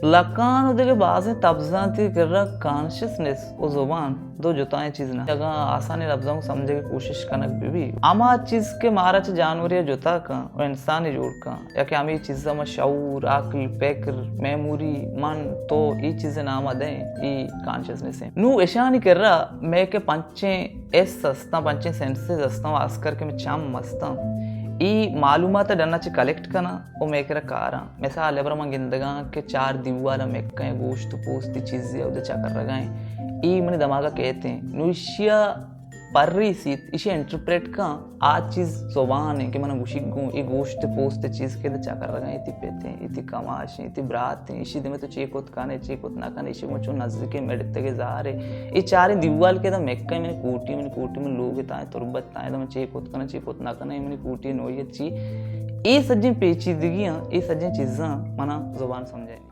لکان و دگہ بازیں تبزانتی کرا کانشسنس و زبان دو جتائیں چیز نہ۔ اگاں آسانیں لبزاں سمجھگ ءِ کوشش کنگ بہ بی، ہما چیز کہ مارا چہ جانورے جتا کن و انسانے جوڑ کن، یا کہ ہمے چیزا ما شعور، عقل، فکر، میموری، من، تو، اے چیز نام دیں، اے کانشسنس ہیں۔ نو اشانی کرا میں کہ پنچیں ایس استاں، پنچیں سینسز استاں، خاص کر کہ میں چم استاں، اے معلومات ڈنا چہ کلیکٹ کناں و میں کرا کاراں۔ مثال ءِ برا من گندگاں کہ چار دیوال ءَ مکیں گوشت و پوست چیزے اود چکرگا ایں۔ اے منی دماغ ءَ کیت ایں۔ نو ایشی ءَ پر ریسیت، ایشی ءَ انٹرپریٹ کن، آ چیز زبان ایں کہ من گوشی گوں اے گوشت پوست چیز کہ ادا چکرگا ایں، اے تئی پت ایں، اے تئی کماش ایں، اے تئی برات ایں، ایشی دیما تو چے کت کن ئے، چے کت نہ کن ئے، ایشی گوں چون نزیکیں مڑتگے زار ئے۔ اے چاریں دیوال کہ ادا مکیں، منی کوٹی، منی کوٹی من لوگ تائیں، تربت تائیں، ادا من چے کت کناں، چے کت نہ کناں، اے منی کوٹی نوعیت چی۔ اے سجیں پیچیدگیاں، اے سجیں چیزاں منا زبان سمجھائیں۔